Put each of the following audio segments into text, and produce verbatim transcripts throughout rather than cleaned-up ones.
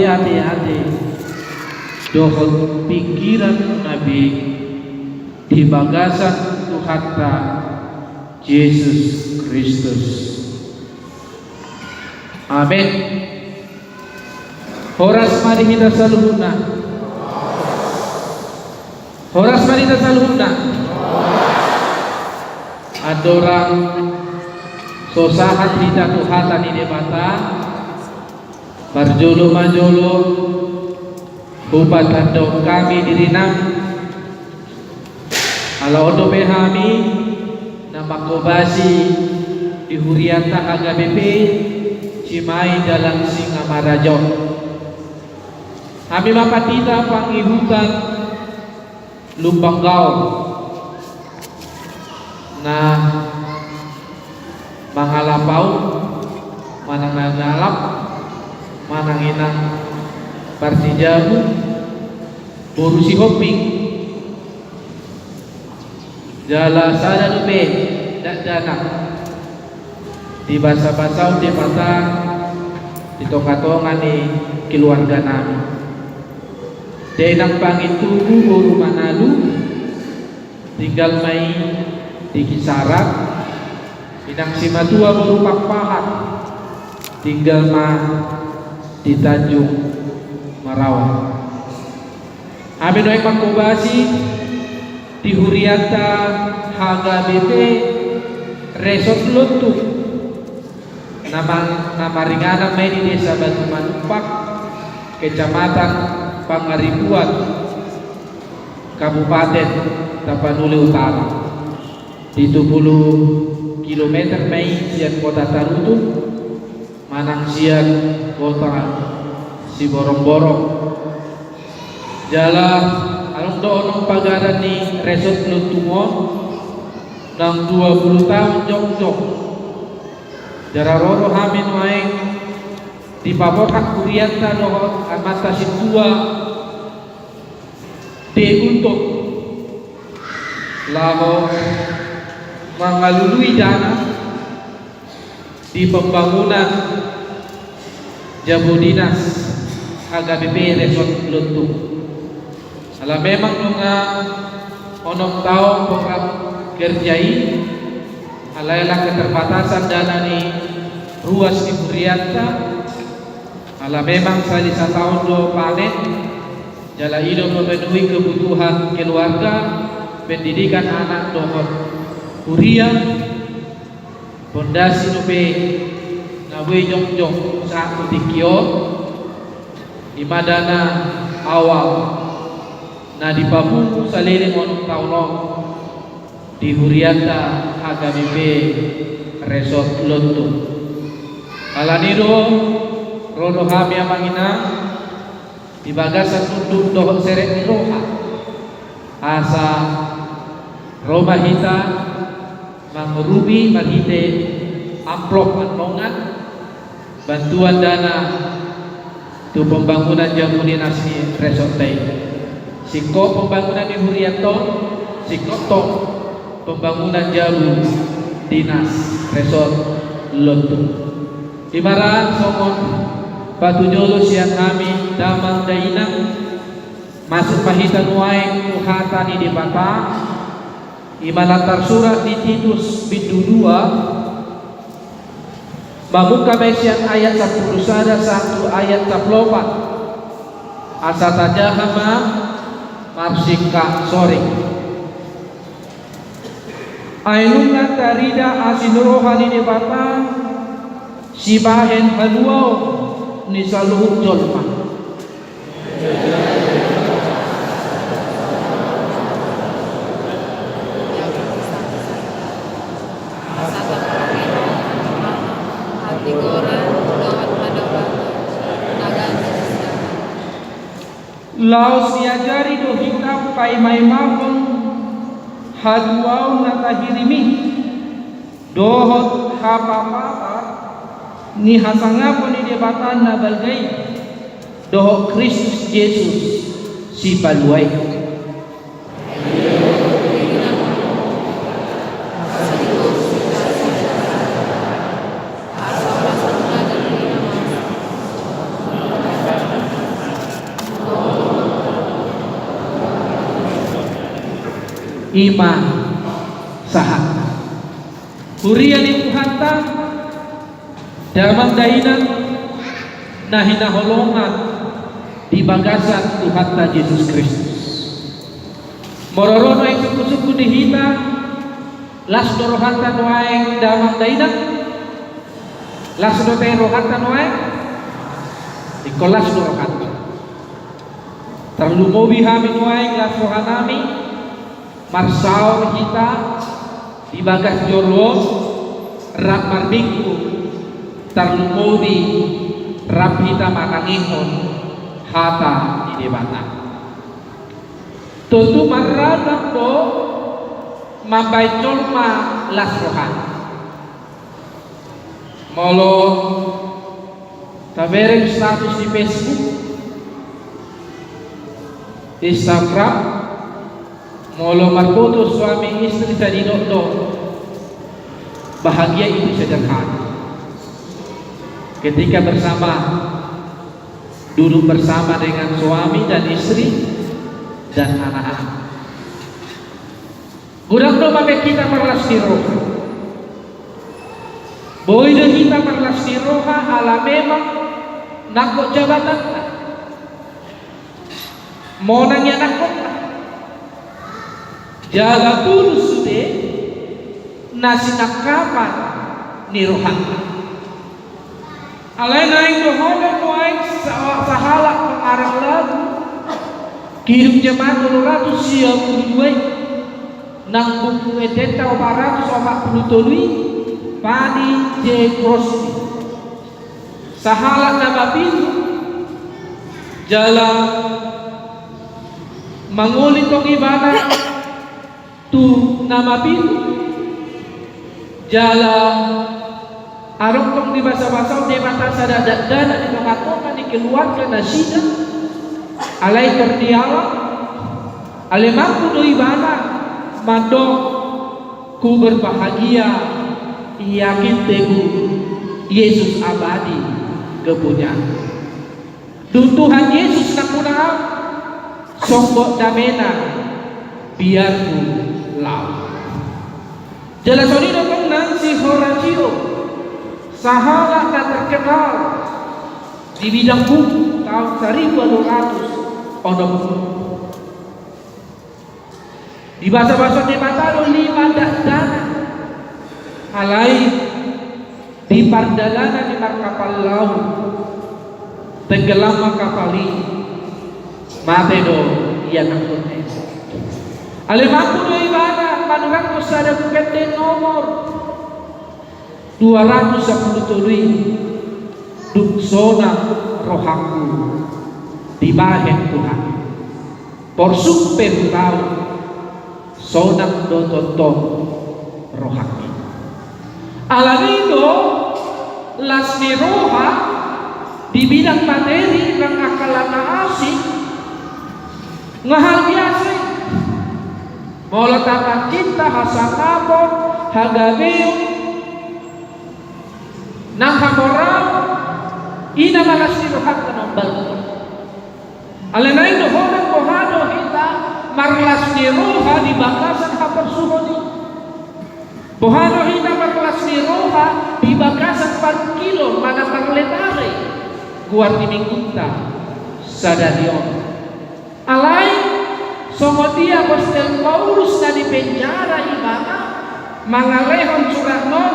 ate-ate dohot pingkiran na baik di bagasan Tuhanta Jesus Kristus. Amen. Horas ma di hita saluhutna. Horas ma di hita saluhutna. Andorang so sahat hita tu hata ni Debata, parjolo ma jolo hupatandok hami dirinami. Ala on dope hami na manghobasi di hurianta H K B P Cimahi Dalam Singamaraja on. Hami ma pandita pangihutan Lumban Gaol na mangalap ahu, manang na nalap, manang inang parsijabu, boru Sihombing. Jala sada dope dakdanak dibasabasahon Debata di tongatonga ni keluarganami. Dainang Pangintubu boru Manalu, tinggal ma i di Cisarak. Inang Simatua boru Pakpahan, tinggal ma di Tanjung Marawa. Hami nuaeng manghobasi di hurianta H K B P Resort Lontung na ma-, na maringanan ma i di Desa Batu Manumpak, Kecamatan Pangaribuan, Kabupaten Tapanuli Utara. Pitu pulu kilometer ma i sian kota Tarutung, manang sian kota Siborongborong. Jala adong do onom pagaran ni Resort Lontung on, naung dua pulu taon jongjong. Jala ro do hami nuaeng dipaborhat hurianta dohot amanta sintua D. Gultom laho mangalului dana di pembangunan jabu dinas H K B P Resort Lontung. Ala memang nunga onom taon program kerja i, alai ala keterbatasan dana ni ruas ni hurianta, ala memang sahali sataon do panen, jala i do memenuhi kebutuhan keluarga, pendidikan anak dohot huria. Pondasi dope na boi jongjong sahat tu tingki on, i ma dana awal na dipapungu saleleng onom taon on di hurianta H K B P Resort Lontung. Alani do ro do hami amang inang di bagasan unduk dohot serep ni roha, asa ro ma hita mangurupi marhite amplop annongan bantuan dana tu pembangunan jabu dinas ni resort i. Singkop pembangunan ni hurianta on, singkop tong pembangunan jabu dinas Resort Lontung. I ma ra songon patujolo sian hami damang dainang, masuk ma hita nuaeng tu hata ni Debata, i ma na tarsurat di Titus bindu dua, mamungka ma i sian ayat sampulu sada sahat tu ayat sampulu opat. Asa tajaha ma marsingkat soring. Ai nunga tarida asi ni roha ni Debata sibahen haluaon ni saluhut jolma. Laos diajari do hita paimaimahon hatuaon na tahirim i, dohot hapapatar ni hasangapon ni Debata na balga i, dohot Kristus Jesus Sipalua i. I ma sahatna. Huria ni Tuhanta, damang dainang na hinaholongan di bagasan Tuhanta Jesus Kristus. Molo ro nuaeng sungkun-sungkun di hita, las do rohanta nuaeng damang dainang? Las do pe rohanta nuaeng? Ingkon las do rohanta. Tarlumobi hami nuaeng las rohanami, marsaor hita di bagas joro on, rap marminggu, tarlumobi rap hita manangihon hata ni Debata. Tontu marragam do mambaen jolma las rohana. Molo tabereng status di Facebook, Instagram, molo marfoto suami istri, sai didok do, "Bahagia ibu sederhana, ketika bersama, duduk bersama dengan suami dan istri dan anak-anak." Godang do mambaen hita marlas ni roha. Boi do hita marlas ni roha ala memang nangkok jabatanna, monang ianakhonna, jala tulus sude na sinangkapan ni rohanta. Alai naeng dohonon nuaeng sa-, sahalak pengarang lagu, Kidung Jemaat tolu ratus sia pulu dua i, nang buku endenta opat ratus opat pulu tolu i, Padi J. Crosby. Sahalak na mapitu, jala mangoli tong ibana tu na mapitu, jala adong tong di basa-basa on, Debata sada dakdanak di tonga-tonga ni keluarga nasida, alai terdialog. Alai mampu do ibana mandok, "Ku berbahagia, yakin teguh, Yesus abadi kepunyaanku. Dung Tuhan Yesus nampuna au, songgop damena biar ku lao." Jala songon i do tong nang si Horatio, sahalak na terkenal di bidang buku, taon saribu ualu ratus onom pulu. Di basa-basa Debata do lima dakdanak, alai di pardalanan ni markapal laut, tenggelam ma kapal i, mate do ianakhonna. Alai mampu do ibana manurang do sada buku ende nomor dua ratus sampulu tolu i, "Dung sonang rohangku dibahen Tuhan, porsuk pe hurau, sonang do tongtong rohangki." Alani i do las ni roha di bidang materi nang angka na asing, nga hal biasa i. Molo tatanginta hasangapon, hagabeon, nang hamoraon, i na marlas ni rohanta na umbalga. Alai naeng dohonon, boha do hita marlas ni roha di bagasan haporsuhon i? Boha do hita marlas ni roha di bagasan parungkilon manang parletare goar ni minggunta sadari on? Alai songon i apostel Paulus na di penjara ibana mangalehon suratna on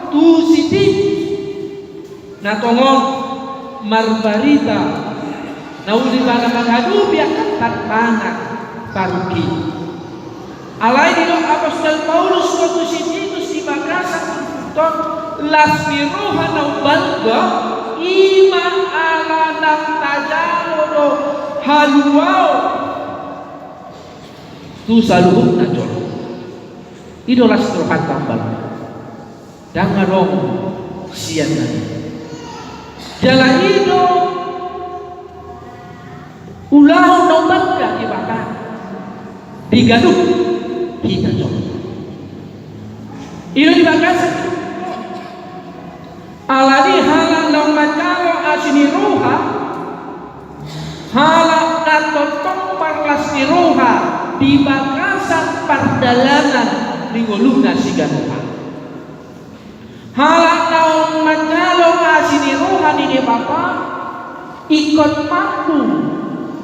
tu si Titus, na tongon marbarita na uli ibana mangadopi angka tantangan parungkilon. Alai didok apostel Paulus do tu si Titus di bagasan turpukta on, las ni roha na umbalga i ma ala naung tajalo do haluaon tu saluhutna jolo. I do las ni rohanta umbalga. Ndang adong sian na i. Jala i do ulaon na umbalga Debata di ganup hita jolo. I do di bagasan alani halak naung manjalo asi ni roha, halak na tongtong marlas ni roha di bagasan pardalanan ni ngoluna siganup ari. Halak naung manjalo asi ni roha ni Debata ingkon mampu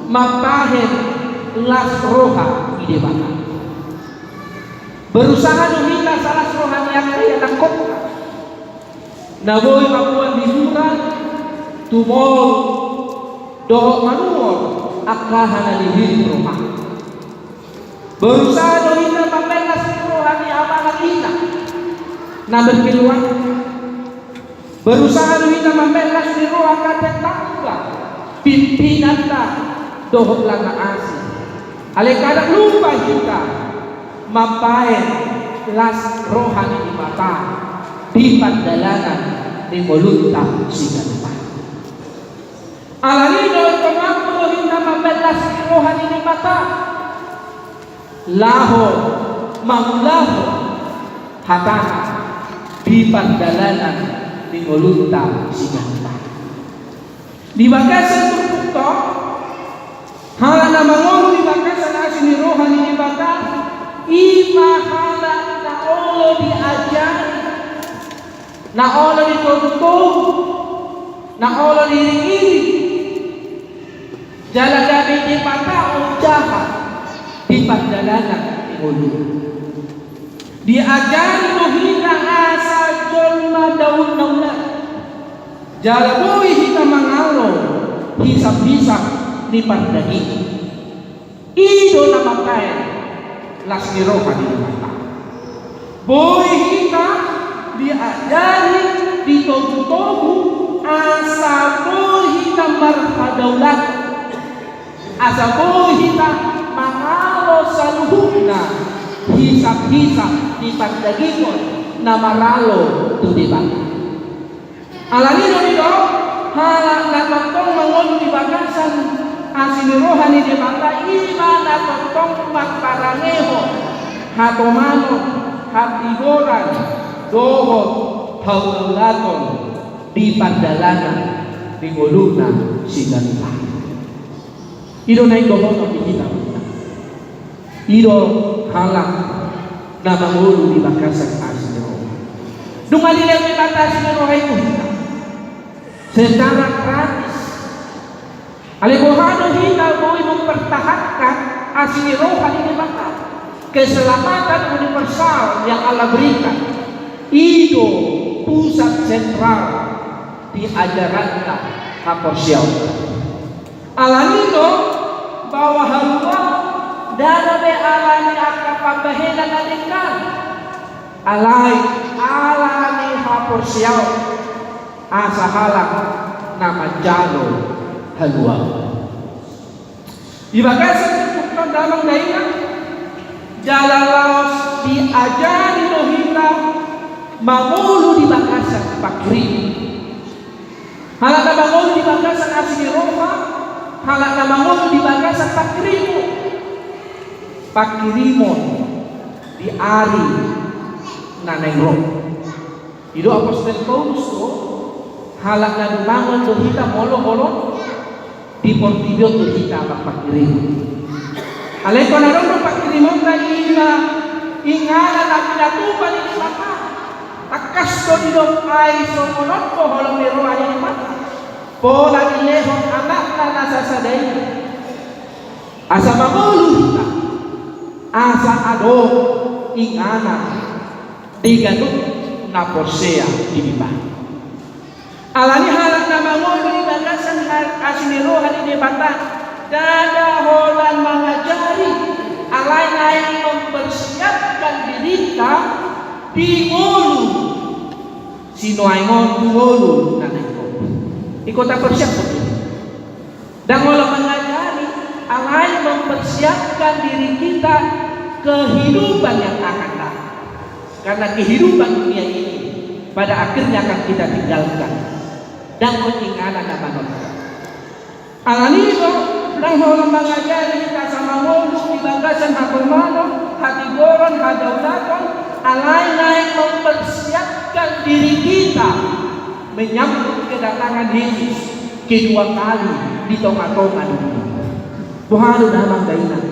mambahen las roha ni Debata. Berusaha do hita asa las roha ni angka ianakhonta na boi mamboan hiburan tu mall dohot manuhor angka na nihirim rohana. Berusaha do hita mambahen las ni roha ni amang inang na berkeluarga. Berusaha do hita mambahen las ni roha angka tetangga, pimpinanta dohot na asing. Alai kadang lupa hita mambahen las roha ni Debata di pardalanan ni ngolunta siganup ari. Alani do ingkon mampu do hita mambahen las ni roha ni Debata laho mangulahon hatana di pardalanan ni ngolunta siganup ari. Di bagasan turpukta, halak na mangolu di bagasan asi ni roha ni Debata, i ma halak na olo diajari, na olo ditogutogu, na olo diiringiring. Jala gabe Debata ojahan di pardalanan ni ngolu. Diajari do hita asa jolma daun na ulaon. Jala boi hita mangalo hisap-hisap ni pardagingon. I do na mambahen las ni roha ni Debata. Boi hita diajari, ditogutogu asa boi hita marhadaulaton, asa boi hita mangalo saluhutna hisap-hisap ni pardagingon na maralo tu Debata. Alani do didok, halak na tongtong mangolu di bagasan asi ni roha ni Debata, i ma na tongtong mamparangehon hatomanon, hatigoran dohot hadaulaton di pardalanan ni ngoluna siganup ari. I do naeng dohonon di hita. I do halak na mangolu di bagasan asi ni roha. Dung dilehon Debata asi ni roha i tu hita secara gratis. Alai boha do hita boi mempertahankan asi ni roha ni Debata? Keselamatan universal yang Allah berikan, i do pusat sentral di ajaranta haporseaon. Alani do bahwa haluaon ndada be alani angka pambahenan na denggan, alai alani haporseaon asa halak na manjalo haluaon. Di bagasan turpukta, damang dainang, jala laos diajari do hita mangolu di bagasan pangkirimon. Halak na mangolu di bagasan asi ni roha, halak na mangolu di bagasan pangkirimon. Pangkirimon di ari na naeng ro. Didok apostel Paulus do, halak na dumbangon do hita molo holong di portibi on do hita marpangkirimon. Alai ingkon adong do pangkirimonta, i ma inganan na pinatupa ni Debata. Tangkas do didok, ai songon on do holong ni roha ni Debata, pola dilehon Anakna na sasada i asa mangolu hita, asa adong inganan di ganup na porsea di Debata. Alani halak na mangolu di bagasan ha-, asi ni roha ni Debata, ndada holan mangajari, alai naeng mempersiapkan dirinta di ngolu sinuaeng on, tu ngolu na naeng ro. Ingkon tapersiapkan diri. Ndang holan mangajari, alai mempersiapkan diri kita kehidupan yang akan datang. Karena kehidupan dunia ini pada akhirnya akan kita tinggalkan. Ndang on inganan na manortor. Alani do, ndang holan mangajari hita asa mangolu di bagasan hatomanon, hatigoran, hadaulaton, alai naeng mempersiapkan diri kita menyambut kedatangan Yesus kedua kali di tonga-tonga dunia. Boha do damang dainang?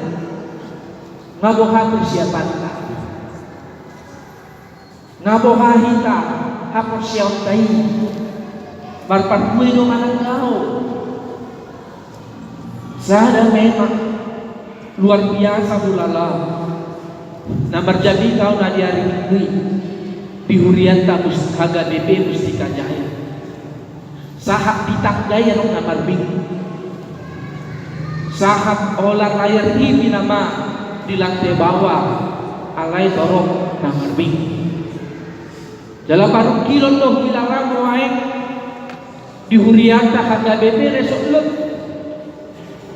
Nga boha persiapanta? Nga boha hita haporseaonta i? Marparbue do manang lao? Sada memang luar biasa hulala na marjamita on na di ari Minggu i di hurianta Mus-, H K B P Mustika Jaya. Sahat di tangga i adong na marminggu. Sahat holan layar T V nama di lantai bawah, alai torop na marminggu. Jala parungkilon do hulala nuaeng di hurianta H K B P Resort Lot,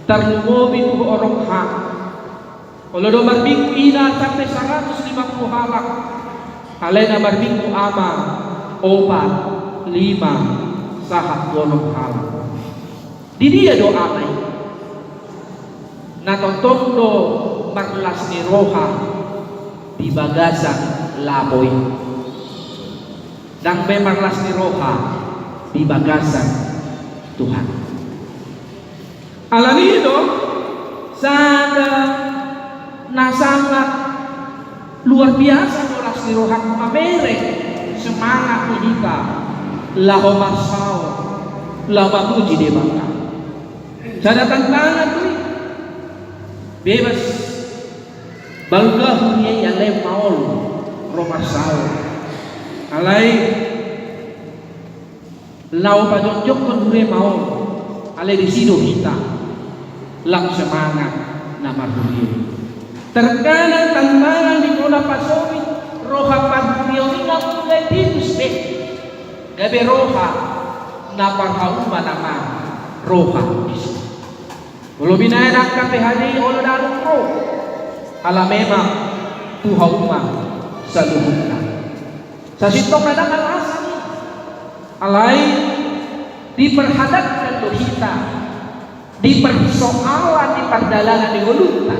tarlumobi tu horong hang. Olo do marminggu ina sampe saratus lima pulu halak. Alai na marminggu ama, opat, lima, sahat tu onom halak. Di dia do ama i? Na tongtong do marlas ni roha di bagasan lapo i. Ndang be marlas ni roha di bagasan Tuhan. Alani do, sada na sangat luar biasa do las ni rohangku, mamereng semangat ni hita laho marsaor, laho mamuji Debata. Sada tantangan do i. Bebas. Balga huria i alai maol ro marsaor. Alai laho pajongjongkon huria i maol, alai disi do hita lam semangat na marhuria i. Terkadang tantangan di pola pasogit roha parhuriaon i nga mulai tipis be. Gabe roha na parhauman nama roha disi. Olo binaen angka P H D i, olo dalan ro. Ala memang tu hauma saluhutna. Sasintongna ndang alasan i. Alai diperhadapkan do hita di persoalan di pardalanan ni ngolunta.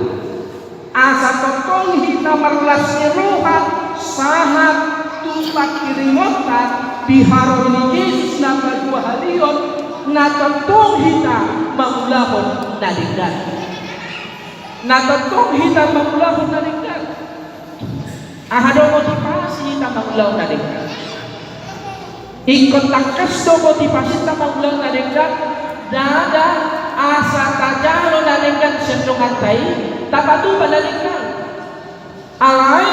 Asa tongtong hita marlas ni roha sahat tu pangkiringonta di haroro ni Jesus na paduahalihon, na tongtong hita mangulahon na denggan. Na tongtong hita mangulahon na denggan. Aha do motivasi hita mangulahon na denggan? Ingkon tangkas do motivasinta mangulahon na denggan, ndada asa tajalo na denggan sian donganta i, tapatupa na denggan. Alai,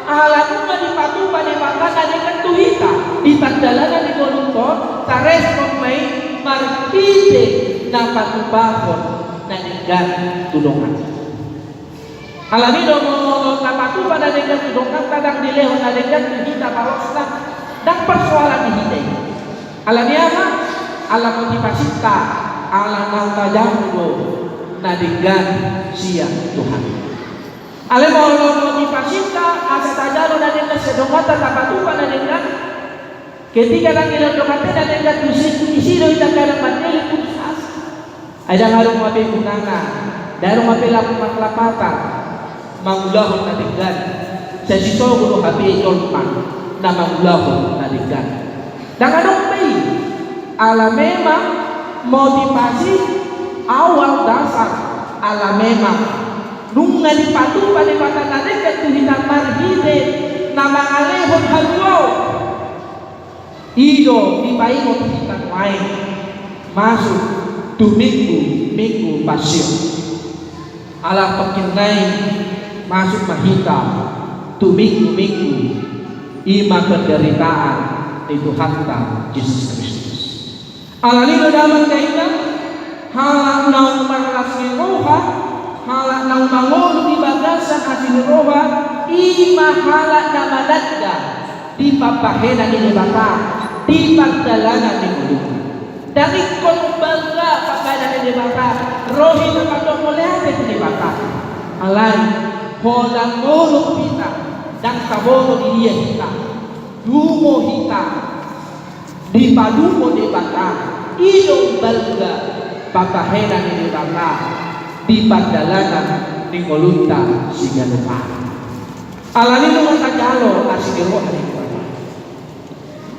ala nunga dipatupa Debata na denggan tu hita di pardalanan ni ngolunta on, tarespon ma i marhite na patupahon na denggan tu donganta. Alani do molo tapatupa na denggan tu donganta, ndang dilehon na denggan tu hita balosna, ndang persoalan di hita i. Alani aha? Ala motivasinta, ala naung tajalo do na denggan sian Tuhan. Alai molo motivasinta asa tajalo na denggan sian donganta, tapatupa na denggan, ketika ndang dilehon donganta i na denggan, tu si, tu disi do hita kadang mandele putus asa. Ai ndang adong hape gunana, ndang adong hape lam-, marlapatan mangulahon na denggan. Sai sisogo do hape jolma na mangulahon na denggan. Ndang adong be i. Ala memang motivasi awal dasar, ala memang nunga dipatupa Debata na denggan tu hita marhite na mangalehon haluaon. I do dipaingot hita nuaeng masuk tu Minggu, Minggu Passion. Ala tongkin nai masuk ma hita tu Minggu-Minggu, i ma penderitaan ni Tuhanta Jesus Kristus. Alani do damang dainang, halak naung marlas ni roha, halak naung mangolu di bagasan asi ni roha, i ma halak na mananda di pambahenan ni Debata di pardalanan ni ngoluna. Ndang ingkon balga pambahenan ni Debata, ro hita mandok mauliate tu Debata. Alai, holan molo hita, ndang taboto di dia hita, dungo hita dipadumo Debata, i do balga pambahenan ni Debata di pardalanan ni ngolunta siganup ari. Alani nunga tajalo asi ni roha ni Debata.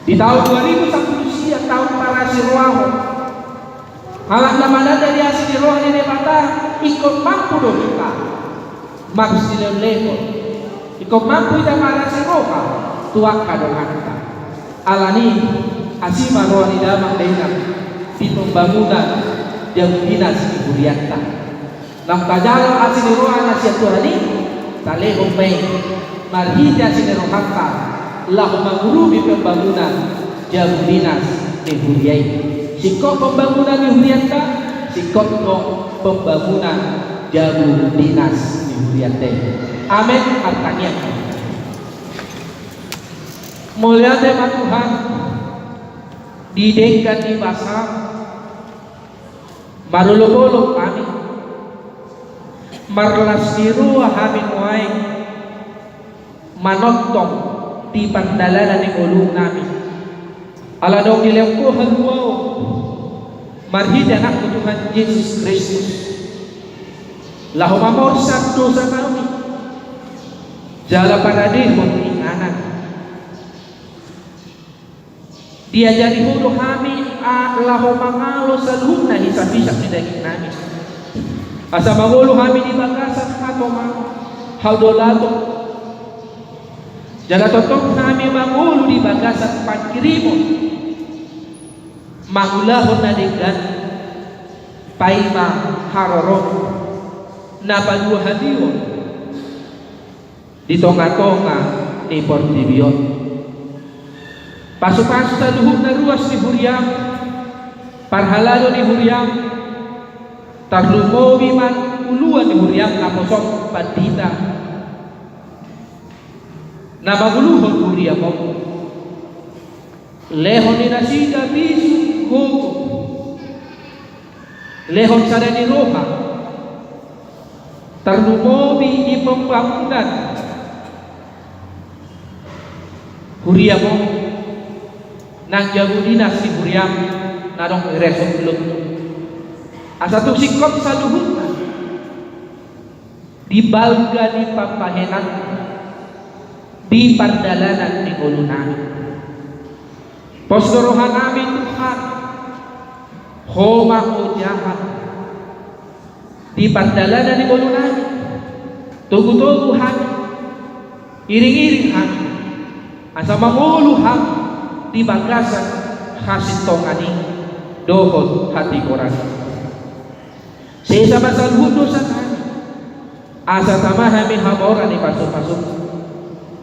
Di taon dua ribu sampulu sia, taon parasiroahon, halak na mananda di asi ni roha ni Debata, ingkon mampu do hita Marsilehonlehon. Ingkon mampu hita marasi roha tu angka donganta. Alani i, asi ma roha ni damang dainang di pembangunan jabu dinas ni hurianta. Naung tajalo asi ni roha na sian Tuhan i, talehon ma i marhite asi ni rohanta laho mangurupi pembangunan jabu dinas ni huria i. Singkop pembangunan ni hurianta, singkop do pembangunan jabu dinas ni hurianta i. Amen. Martangiang. Mauliate ma Tuhan, di denggan ni basa, marolopolop hami, marlas ni roha hami nuaeng manongtong di pardalanan ni ngolunami. Ala adong dilehon Ho haluaon marhite Anakmu Tuhan Jesus Kristus, laho mamorsan dosanami jala paradehon inganan. Diajari Ho do hami, a, laho mangalo saluhutna hisaphisap ni dagingnami, asa mangolu hami di bagasan hatomaon, haudolaton, jala tongtong hami mangolu di bagasan panghirimon, mangulahon na denggan, paima haroro, na paduahalihon di tongatonga ni portibi on. Pasupasu saluhutna ruas ni huriam, parhalado ni huriam, tarlumobi ma uluan ni huriam naposo on, pandita na manguluhon huriam on. Lehon di nasida bisuk, gogo, lehon sada ni roha, tarlumobi di pembangunan huriam on, nang jabu dinas ni huriam na adong di Resort Lontung. Asa tung singkop saluhutna di balga ni pambahenan di pardalanan ni ngolunami. Pos do rohanami Tuhan, Ho ma ojahan di pardalanan ni ngolunami. Togutogu hami, iringiring hami, asa mangolu hami di bagasan hasintongan i dohot hatigoran i. Sesa ma saluhut dosanami, asa tama hami hamoraon ni pasupasu.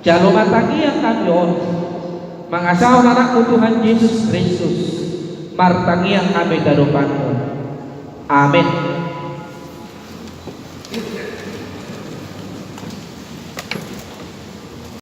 Jalo ma tangiang nami on mangasahon Anakmu Tuhan Jesus Kristus, martangiang hami di adopanMu. Amen.